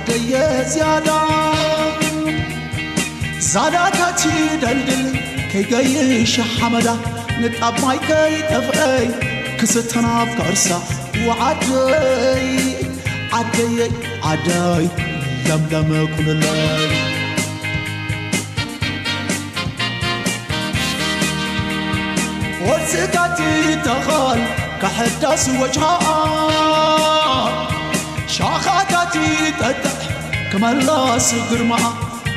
ደየ ዝያዳ ዛዳታት ይደልድል ከይገይሽ ሓመዳ ንጣብ ማይ ከይጠፍአይ ክስተናብ ከርሳ ወዓደይ ዓደየይ ዓደይ ለምለም ኩንለይ ወዝጋቲ ተኻል ከሕዳስ ወጅሃኣ ሻኻታቲ ጠጥዕ ክመላስ ግርማኣ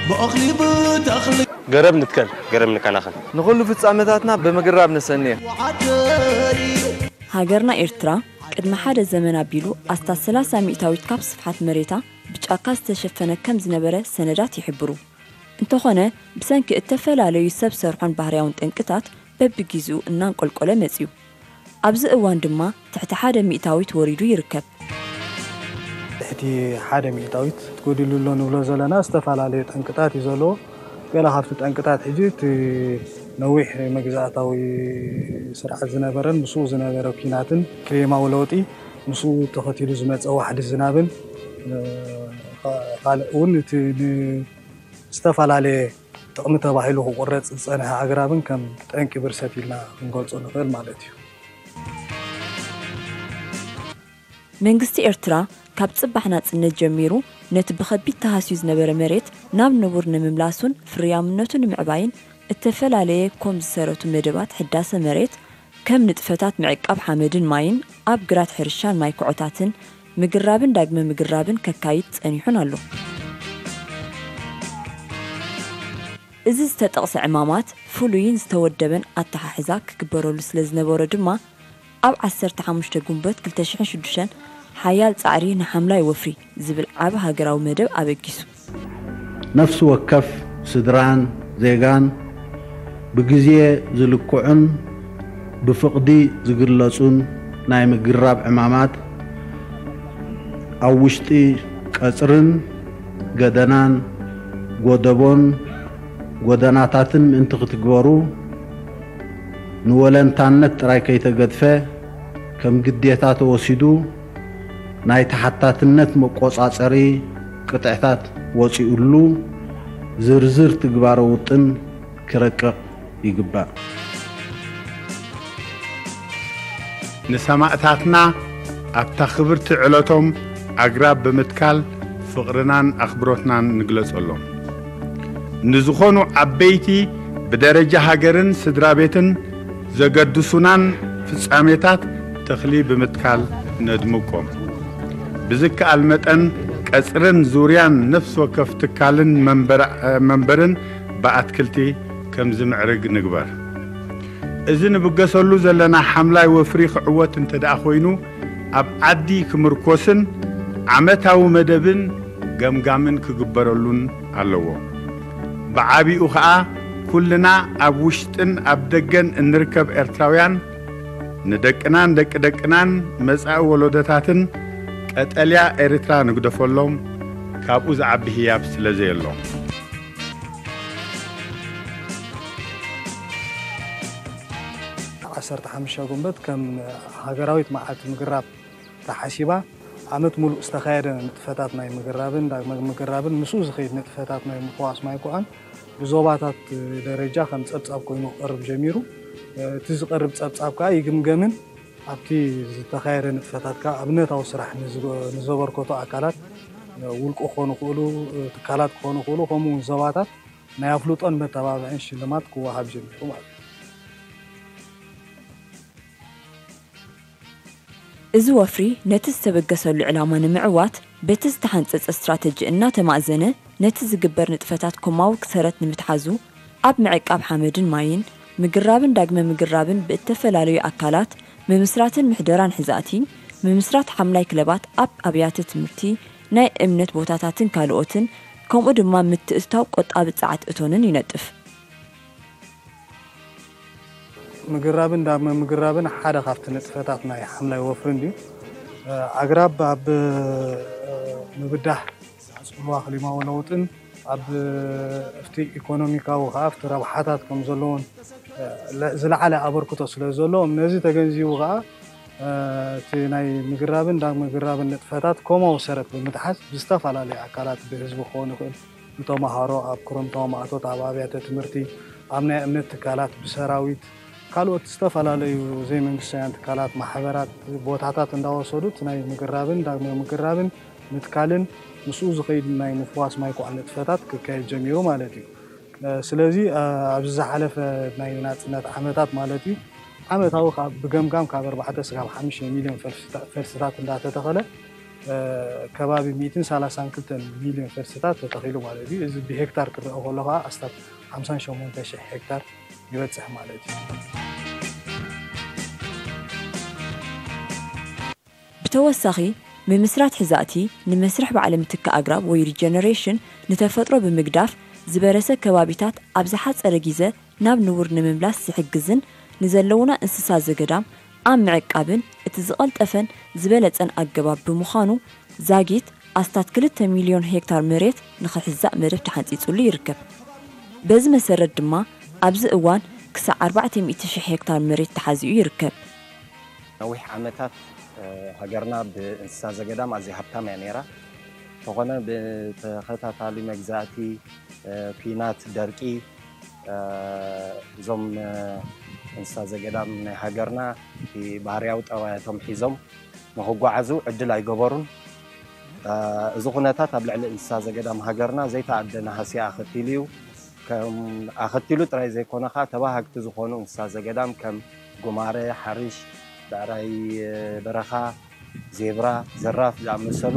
ብእኽሊ ብተኽሊ ገረብ ንትከል፣ ገረብ ንከናኸን። ንኹሉ ፍጻመታትና ብምግራብ ንሰንዮ። ዓደይ ሃገርና ኤርትራ ቅድሚ ሓደ ዘመን ኣቢሉ ኣስታት ሰላሳ ሚእታዊት ካብ ስፍሓት መሬታ ብጫካ ዝተሸፈነ ከም ዝነበረ ሰነዳት ይሕብሩ። እንተኾነ፣ ብሰንኪ እተፈላለዩ ሰብ ሰርሖን ባህርያውን ጠንቅታት በብጊዜኡ እናንቆልቆለ መጺኡ። ኣብዚ እዋን ድማ ትሕቲ ሓደ ሚእታዊት ወሪዱ ይርከብ። ትሕቲ ሓደ ሚእታዊት ጎዲሉ ኣሎ ንብሎ ዘለና ዝተፈላለዩ ጠንቅታት እዩ ዘለዎ። ገለ ካብቲ ጠንቅታት ሕጂ እቲ ነዊሕ መግዛእታዊ ስርዓት ዝነበረን ምስኡ ዝነበረ ኲናትን ክሌማዊ ለውጢ ምስኡ ተኸቲሉ ዝመፀ ዋሕዲ ዝናብን እ፣ ካ- ካልእ እውን እቲ ን- ዝተፈላለየ ጥቕሚ ተባሂሉ ክቑረፅ ዝፀንሐ ኣግራብን ከም ጠንቂ ብርሰት ኢልና ክንገልፆ ንኽእል ማለት እዩ። መንግስቲ ኤርትራ ካብ ጽባሕ ናጽነት ጀሚሩ ነቲ ብኸቢድ ተሃስዩ ዝነበረ መሬት ናብ ንቡር ንምምላሱን ፍርያምነቱ ንምዕባይን እተፈላለየ ኮም ዝሰረቱ መደባት ሕዳሰ መሬት ከም ንጥፈታት ምዕቃብ ሓመድን ማይን ኣብ ግራት ሕርሻን ማይ ኩዖታትን ምግራብን ዳግመ ምግራብን ከካይድ ጸኒሑን ኣሎ። እዚ ዝተጠቕሰ ዕማማት ፍሉይን ዝተወደበን ኣተሓሕዛ ክግበረሉ ስለ ዝነበሮ ድማ ኣብ ዓሰርተ ሓሙሽተ ጉንበት ክልተ ሽሕን ሽዱሽተን ሓያል ጻዕሪ ንሓምላይ ወፍሪ ዝብል ዓቢ ሃገራዊ መደብ ኣበጊሱ። ነፍሲ ወከፍ ስድራን ዜጋን ብግዜ ዝልክዑን ብፍቕዲ ዝግለጹን ናይ ምግራብ ዕማማት ኣብ ውሽጢ ቀጽርን ገደናን ጎደቦን ጎደናታትን ምእንቲ ክትግበሩ ንወለንታነት ጥራይ ከይተገድፈ ከም ግዴታ ተወሲዱ ናይ ተሓታትነት መቆጻጸሪ ቅጥዕታት ወጺኡሉ ዝርዝር ትግባረ ውጥን ክረቅቕ ይግባእ። ንሰማእታትና ኣብታ ክብርቲ ዕለቶም ኣግራብ ብምትካል ፍቕርናን ኣኽብሮትናን ንግለጸሎም። ንዝኾኑ ዓበይቲ ብደረጃ ሃገርን ስድራ ቤትን ዘገድሱናን ፍጻሜታት ተኽሊ ብምትካል ነድምቆም። ብዝከኣል መጠን ቀጽርን ዙርያን ነፍሲ ወከፍ ትካልን መንበርን ብኣትክልቲ ከም ዝምዕርግ ንግበር። እዚ ንብገሰሉ ዘለና ሓምላይ ወፍሪ ክዕወት እንተ ደኣ ኮይኑ፣ ኣብ ዓዲ ክምርኮስን ዓመታዊ መደብን ገምጋምን ክግበረሉን ኣለዎ። ብዓቢኡ ኸኣ ኩልና ኣብ ውሽጥን ኣብ ደገን እንርከብ ኤርትራውያን ንደቅናን ደቂ ደቅናን መጻኢ ወለዶታትን ቀጠልያ ኤርትራ ንግደፈሎም፣ ካብኡ ዝዓቢ ህያብ ስለ ዘየሎ። ዓሰርተ ሓሙሽተ ጉንበት ከም ሃገራዊት መዓልቲ ምግራብ ተሓሲባ ዓመት ሙሉእ ዝተኻየደ ንጥፈታት ናይ ምግራብን ዳግመ ምግራብን ምስኡ ዝኸይድ ንጥፈታት ናይ ምፍዋስ ማይ ኩዖን ብዞባታት ደረጃ ከም ጸብጻብ ኮይኑ ክቐርብ ጀሚሩ። እቲ ዝቐርብ ጸብጻብ ከኣ ይግምገምን ኣብቲ ዝተኻየደ ንጥፈታት ከኣ ኣብነታዊ ስራሕ ንዝገ- ንዘበርከቱ ኣካላት ውልቂ ክኾኑ ይኽእሉ፣ ትካላት ክኾኑ ይኽእሉ፣ ከምኡ እውን ዞባታት ናይ ኣፍልጦን መተባብዕን ሽልማት ክወሃብ ጀሚሩ ማለት እዩ። እዚ ወፍሪ ነቲ ዝተበገሰሉ ዕላማ ንምዕዋት በቲ ዝተሓንጸጸ ስትራተጂ እናተማእዘነ ነቲ ዝግበር ንጥፈታት ኮማዊ ክሰረት ንምትሓዙ ኣብ ምዕቃብ ሓመድን ማይን፣ ምግራብን ዳግመ ምግራብን ብእተፈላለዩ ኣካላት፣ ምምስራትን ምሕደራን ሕዛእቲ፣ ምምስራት ሓምላይ ክለባት ኣብ ኣብያተ ትምህርቲ፣ ናይ እምነት ቦታታትን ካልኦትን፣ ከምኡ ድማ ምትእትታው ቆጣቢ ጸዓት እቶንን ይነጥፍ። ምግራብን ዳግመ ምግራብን ሓደ ካብቲ ንጥፈታት ናይ ሓምላይ ወፍሪ እንድዩ። ኣግራብ ኣብ ምብዳህ ጽልዋ ክሊማዊ ለውጥን ኣብ ኣብቲ ኢኮኖሚካዊ ከዓ ኣብቲ ረብሓታት ከም ዘለዎን ዝለዓለ ኣበርክቶ ስለ ዘለዎም ነዚ ተገንዚቡ ከዓ እቲ ናይ ምግራብን ዳግመ ምግራብን ንጥፈታት ኮማዊ ሰረት ብምትሓዝ ብዝተፈላለዩ ኣካላት ብህዝቢ ክኸውን ይኽእል፣ ንተምሃሮ ኣብ ክረምታዊ ማእቶት ኣብ ኣብያተ ትምህርቲ፣ ኣብ ናይ እምነት ትካላት ብሰራዊት ካልኦት ዝተፈላለዩ ዘይመንግስታውያን ትካላት ማሕበራት ቦታታት እንዳወሰዱ እቲ ናይ ምግራብን ዳግመ ምግራብን ምትካልን ምስኡ ዝኸይድ ናይ ምፍዋስ ማይ ኮዓል ንጥፈታት ክካየድ ጀሚሩ ማለት እዩ። ስለዚ ኣብዚ ዝሓለፈ ናይ ናፅነት ዓመታት ማለት እዩ ዓመታዊ ብገምጋም ካብ ኣርባዕተ ስጋብ ሓሙሽተ ሚሊዮን ፈልስታት እንዳተተኸለ ከባቢ ሚእትን ሰላሳን ክልተን ሚሊዮን ፈልስታት ተተኺሉ ማለት እዩ። እዚ ብሄክታር ክረአ ከሎ ከዓ ኣስታት ሓምሳን ሸሞንተ ሽሕ ሄክታር ይበፅሕ ማለት እዩ። ብተወሳኺ ምምስራት ሕዛእቲ ንመስርሕ ባዕለ ምትካ ኣግራብ ወይ ሪጀነሬሽን ንተፈጥሮ ብምግዳፍ ዝበረሰ ከባቢታት ኣብ ዝሓፀረ ጊዘ ናብ ንቡር ንምምላስ ዝሕግዝን ንዘለዉና እንስሳ ዘገዳም ኣብ ምዕቃብን እቲ ዝቐልጠፈን ዝበለፀን ኣገባብ ብምዃኑ ዛጊት ኣስታት ክልተ ሚልዮን ሄክታር መሬት ንኽሕዛእ መደብ ተሓንፂፁሉ ይርከብ። በዚ መሰረት ድማ ኣብዚ እዋን ክሳዕ ኣርባዕተ ሚእቲ ሽሕ ሄክታር መሬት ተሓዚኡ ይርከብ። ነዊሕ ዓመታት ሃገርና ብእንስሳ ዘገዳም ኣዝያ ሃብታም እያ ነይራ። እንተኾነ ብተኸታታሊ መግዛእቲ፣ ኲናት፣ ደርቂ እዞም እንስሳ ዘገዳም ናይ ሃገርና እቲ ባህርያዊ ጠባያቶም ሒዞም ንኽጓዓዙ ዕድል ኣይገበሩን። እዚ ኩነታት ኣብ ልዕሊ እንስሳ ዘገዳም ሃገርና ዘይተኣደነ ሃስያ ኣኸቲሉ እዩ። ኣኸቲሉ ጥራይ ዘይኮነ ከዓ ተባሃግቲ ዝኾኑ እንስሳ ዘገዳም ከም ጉማረ፣ ሓርሽ፣ ብዕራይ በረኻ፣ ዜብራ፣ ዘራፍ ዝኣመሰሉ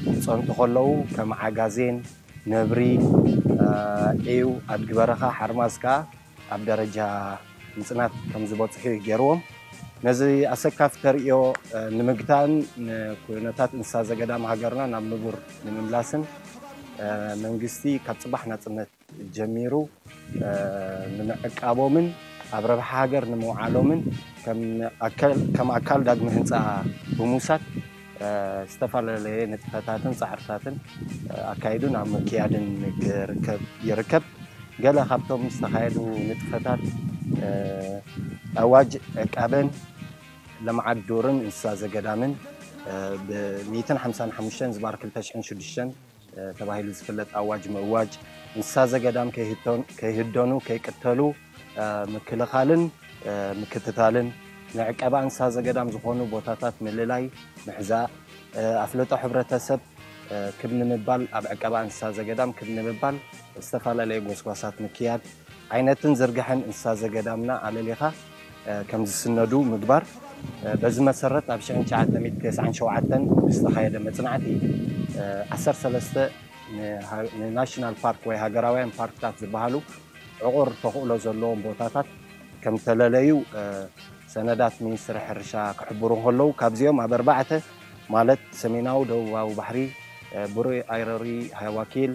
ክፀንቱ ከለዉ ከም ዓጋዜን፣ ነብሪ፣ ዒው፣ ኣድጊ በረኻ፣ ሓርማዝ ከዓ ኣብ ደረጃ ምፅናት ከም ዝበፅሑ እዩ ገይርዎም። ነዚ ኣሰካፊ ተርእዮ ንምግታእን ንኩነታት እንስሳ ዘገዳም ሃገርና ናብ ንቡር ንምምላስን መንግስቲ ካብ ፅባሕ ናፅነት ጀሚሩ ንምዕቃቦምን ኣብ ረብሓ ሃገር ንምውዓሎምን ከም ኣካል ዳግመ ህንፃ ብምውሳድ ዝተፈላለየ ንጥፈታትን ፃዕርታትን ኣካይዱን ኣብ ምክያድን ክርከብ ይርከብ። ገለ ካብቶም ዝተኻየዱ ንጥፈታት ኣዋጅ ዕቃበን ልምዓት ዱርን እንስሳ ዘገዳምን ብ ሚእትን ሓምሳን ሓሙሽተን ዝባር ክልተ ሽሕን ሽዱሽተን ተባሂሉ ዝፍለጥ ኣዋጅ ምእዋጅ፣ እንስሳ ዘገዳም ከይህደኑ ከይቅተሉ ምክልኻልን ምክትታልን፣ ንዕቀባ እንስሳ ዘገዳም ዝኾኑ ቦታታት ምልላይ፣ ምሕዛእ፣ ኣፍልጦ ሕብረተሰብ ክብ ንምባል፣ ኣብ ዕቀባ እንስሳ ዘገዳም ክብ ንምባል ዝተፈላለየ ጎስጓሳት ምክያድ፣ ዓይነትን ዝርግሐን እንስሳ ዘገዳምና ኣለሊኻ ከም ዝስነዱ ምግባር። በዚ መሰረት ኣብ ሽሕን ትሽዓተ ሚእትን ተስዓን ሸውዓተን ብዝተኻየደ መፅናዕቲ ዓሰርተ ሰለስተ ንናሽናል ፓርክ ወይ ሃገራውያን ፓርክታት ዝበሃሉ ዕቑር ተኽእሎ ዘለዎም ቦታታት ከም ተለለዩ ሰነዳት ሚኒስትሪ ሕርሻ ክሕብሩ እንከለዉ ካብዚኦም ኣብ ኣርባዕተ ማለት ሰሜናዊ ደቡባዊ ባሕሪ፣ ብሩይ ኣይረሪ ሃዋኪል፣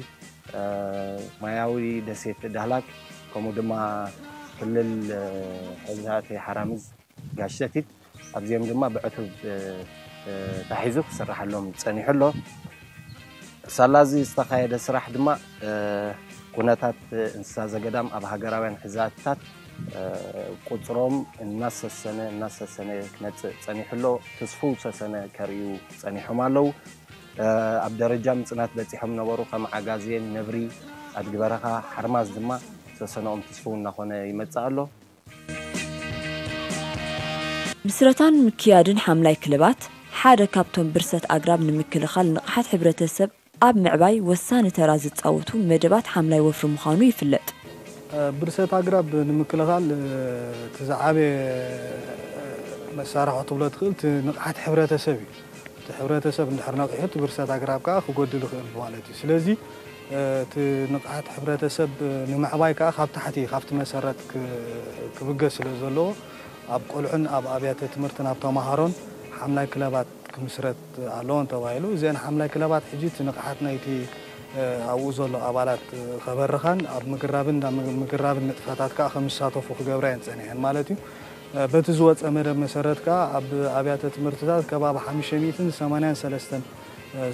ማያዊ ደሴት ዳህላክ ከምኡ ድማ ክልል ሕዛእቲ ሓራምዝ ጋሽ ሰቲት ኣብዚኦም ድማ ብዕቱብ ታሒዙ ክስርሓሎም ፀኒሑ ኣሎ። ሳላ እዚ ዝተኻየደ ስራሕ ድማ ኩነታት እንስሳ ዘገዳም ኣብ ሃገራውያን ሕዛእትታት ቁፅሮም እናሰሰነ እናሰሰነ ክመፅእ ፀኒሑ ኣሎ። ትስፉው ሰሰነ ከርእዩ ፀኒሖም ኣለዉ። ኣብ ደረጃ ምፅናት በፂሖም ነበሩ ከም ዓጋዜን፣ ነብሪ፣ ኣድጊ በረኻ፣ ሓርማዝ ድማ ሰሰነኦም ትስፉው እናኾነ ይመፅእ ኣሎ። ምስረታን ምክያድን ሓምላይ ክለባት ሓደ ካብቶም ብርሰት ኣግራብ ንምክልኻል ንቕሓት ሕብረተሰብ ኣብ ምዕባይ ወሳኒ ተራ ዝፃወቱ መደባት ሓምላይ ወፍሪ ምዃኑ ይፍለጥ። ብርሰት ኣግራብ ንምክልኻል እቲ ዝዓበየ መሳርሒ ክትብሎ ትኽእል እቲ ንቕሓት ሕብረተሰብ እዩ። እቲ ሕብረተሰብ እንድሕር ነቒሑ እቲ ብርሰት ኣግራብ ከዓ ክጎድል ይኽእል ማለት እዩ። ስለዚ እቲ ንቕሓት ሕብረተሰብ ንምዕባይ ከዓ ካብ ታሕቲ ካብቲ መሰረት ክብገስ ስለ ዘለዎ ኣብ ቆልዑን ኣብ ኣብያተ ትምህርትን ኣብ ተምሃሮን ሓምላይ ክለባት ክምስረት ኣለዎን ተባሂሉ። እዘን ሓምላይ ክለባት ሕጂ እቲ ንቕሓት ናይቲ ኣብኡ ዘሎ ኣባላት ከበርኻን ኣብ ምግራብን ምግራብን ንጥፈታት ከዓ ከምሳተፉ ክገብራ እየን ፀኒሐን ማለት እዩ። በቲ ዝወፀ መደብ መሰረት ከዓ ኣብ ኣብያተ ትምህርትታት ከባቢ ሓሙሽተ ሚእትን ሰማንያን ሰለስተን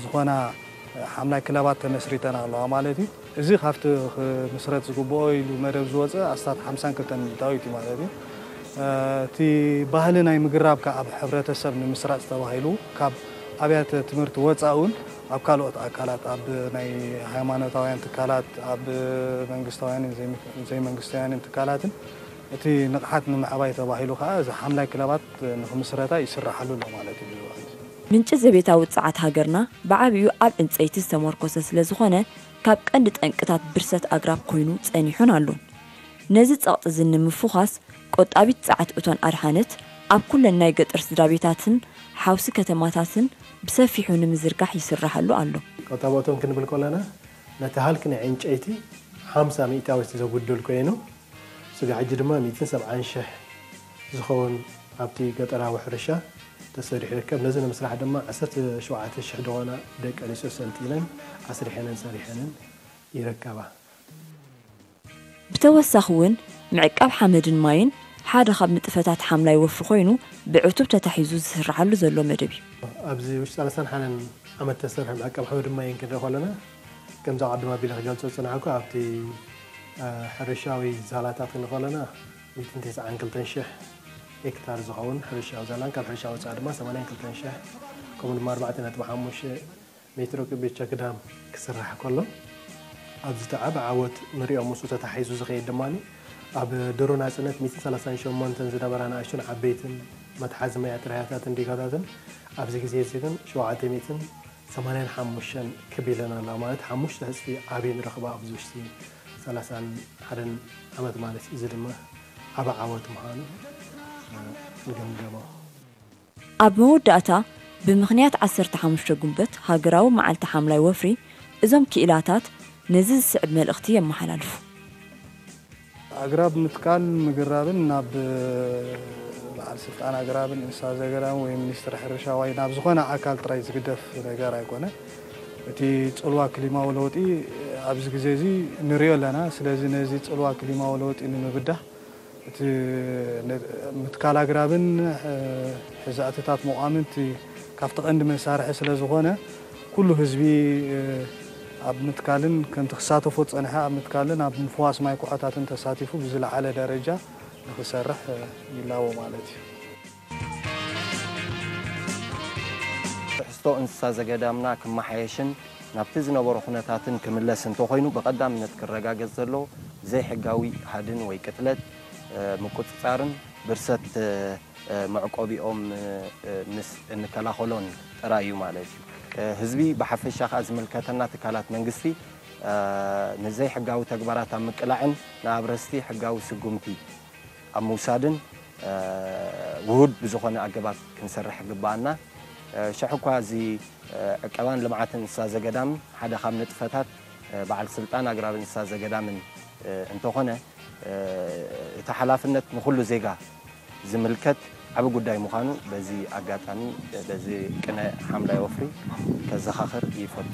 ዝኾና ሓምላይ ክለባት ተመስሪተን ኣለዋ ማለት እዩ። እዚ ካብቲ ክምስረት ዝግብኦ ኢሉ መደብ ዝወፀ ኣስታት ሓምሳን ክልተን ሚእታዊት እዩ ማለት እዩ። እቲ ባህሊ ናይ ምግራብ ከኣ ኣብ ሕብረተሰብ ንምስራጽ ተባሂሉ ካብ ኣብያተ ትምህርቲ ወጻኢ እውን ኣብ ካልኦት ኣካላት፣ ኣብ ናይ ሃይማኖታውያን ትካላት፣ ኣብ መንግስታውያንን ዘይመ-፣ ዘይመንግስታውያንን ትካላትን እቲ ንቕሓት ንምዕባይ ተባሂሉ ከኣ እዚ ሓምላይ ክለባት ንኽምስረታ ይስራሓሉ ኣሎ ማለት እዩ። ምንጪ ዘቤታዊ ጸዓት ሃገርና ብዓቢኡ ኣብ ዕንጸይቲ ዝተመርኮሰ ስለ ዝኾነ፣ ካብ ቀንዲ ጠንቅታት ብርሰት ኣግራብ ኮይኑ ጸኒሑን ኣሎን። ነዚ ጸቕጢ እዚ ንምፍዃስ፣ ቆጣቢት ጸዓት እቶን ኣድሓነት ኣብ ኩለን ናይ ገጠር ስድራ ቤታትን ሓውሲ ከተማታትን ብሰፊሑ ንምዝርጋሕ ይስራሓሉ ኣሎ። ቆጠባ እቶን ክንብል ከለና፣ ነቲ ሃልኪ ናይ ዕንጨይቲ ሓምሳ ሚእታዊት ዘጉድል ኮይኑ፣ ስጋዕ ሕጂ ድማ ሚእትን ሰብዓን ሽሕ ዝኸውን ኣብቲ ገጠራዊ ሕርሻ ተሰሪሑ ይርከብ። ነዚ ንምስራሕ ድማ ዓሰርተ ሸውዓተ ሽሕ ዝኾና ደቂ ኣንስትዮ ሰልጢነን ኣስሪሐንን ሰሪሐንን ይርከባ። ብተወሳኺ እውን ምዕቃብ ሓመድን ማይን ሓደ ካብ ንጥፈታት ሓምላይ ወፍሪ ኮይኑ ብዕቱብ ተታሒዙ ዝስርሓሉ ዘሎ መደብ እዩ። ኣብዚ ውሽጢ ሰላሳን ሓደን ዓመት ተሰርሐ ምዕቃብ ሓመድን ማይን ክንርኢ ከለና፣ ከምዚ ቀደም ኣቢለ ክገልጾ ዝጸናሕኩ ኣብቲ ሕርሻዊ ዛላታት ክንርኢ ከለና ሚእትን ተስዓን ክልተን ሽሕ ሄክታር ዝኸውን ሕርሻዊ ዛላን ካብ ሕርሻ ወፃኢ ድማ ሰማንያን ክልተን ሽሕ ከምኡ ድማ ኣርባዕተ ነጥቢ ሓሙሽተ ሜትሮ ክቢ ቸክዳም ክስራሕ ከሎ ኣብዚ እቲ ዓቢ ዓወት ንሪኦ ምስኡ ተታሒዙ ዝኸይድ ድማ ኣብ ድሮ ናፅነት ሚእትን ሰላሳን ሸሞንተን ዝነበራ ንኣሽቱን ዓበይትን መትሓዚ ማይ ኣጥራያታትን ዲጋታትን ኣብዚ ግዜ እዚ ግን ሸውዓተ ሚእትን ሰማንያን ሓሙሽተን ክብ ኢለን ኣለዋ ማለት ሓሙሽተ ህፅፊ ዓብይ ንረኽባ ኣብዚ ውሽጢ ሰላሳን ሓደን ዓመት ማለት እዩ። እዚ ድማ ዓቢ ዓወት ምዃኑ ንግምገሞ። ኣብ መወዳእታ ብምኽንያት ዓሰርተ ሓሙሽተ ጉንበት ሃገራዊ መዓልቲ ሓምላይ ወፍሪ እዞም ክኢላታት ነዚ ዝስዕብ መልእኽቲ የመሓላልፉ። ኣግራብ ምትካል ምግራብን ናብ በዓል ስልጣን ኣግራብን እንስሳ ዘገዳም ወይ ሚኒስትሪ ሕርሻ ወይ ናብ ዝኾነ ኣካል ጥራይ ዝግደፍ ነገር ኣይኮነ። እቲ ጽልዋ ክሊማዊ ለውጢ ኣብዚ ግዜ እዚ ንሪኦ ኣለና። ስለዚ ነዚ ጽልዋ ክሊማዊ ለውጢ ንምብዳህ እቲ ምትካል ኣግራብን ሕዛእትታት መቋምንቲ ካብቲ ቀንዲ መሳርሒ ስለ ዝኾነ ኩሉ ህዝቢ ኣብ ምትካልን ከምቲ ክሳተፎ ዝጸንሐ ኣብ ምትካልን ኣብ ምፍዋስ ማይ ኩሖታትን ተሳቲፉ ብዝለዓለ ደረጃ ንኽሰርሕ ይላቦ ማለት እዩ። ትሕዝቶ እንስሳ ዘገዳምና ክመሓየሽን ናብቲ ዝነበሮ ኩነታትን ክምለስ እንተኾይኑ ብቐዳምነት ክረጋገጽ ዘለዎ ዘይሕጋዊ ሃድን ወይ ቅትለት ምቁጽጻርን ብርሰት መዕቆቢኦም ምስ እንከላኸሎን ጥራይ እዩ ማለት እዩ። ህዝቢ ብሓፈሻ ከኣ ዝምልከተና ትካላት መንግስቲ ንዘይሕጋዊ ተግባራት ኣብ ምቅላዕን ንኣብረስቲ ሕጋዊ ስጉምቲ ኣብ ምውሳድን ውሁድ ብዝኾነ ኣገባብ ክንሰርሕ ይግበኣና። ሸሕ እኳ እዚ ዕቀባን ልምዓትን እንስሳ ዘገዳም ሓደ ካብ ንጥፈታት በዓል ስልጣን ኣግራብ እንስሳ ዘገዳምን እንተኾነ እቲ ሓላፍነት ንኹሉ ዜጋ ዝምልከት ዓቢ ጉዳይ ምዃኑ በዚ ኣጋጣሚ በዚ ቅነ ሓምላይ ወፍሪ ከዘኻኽር ይፈቱ።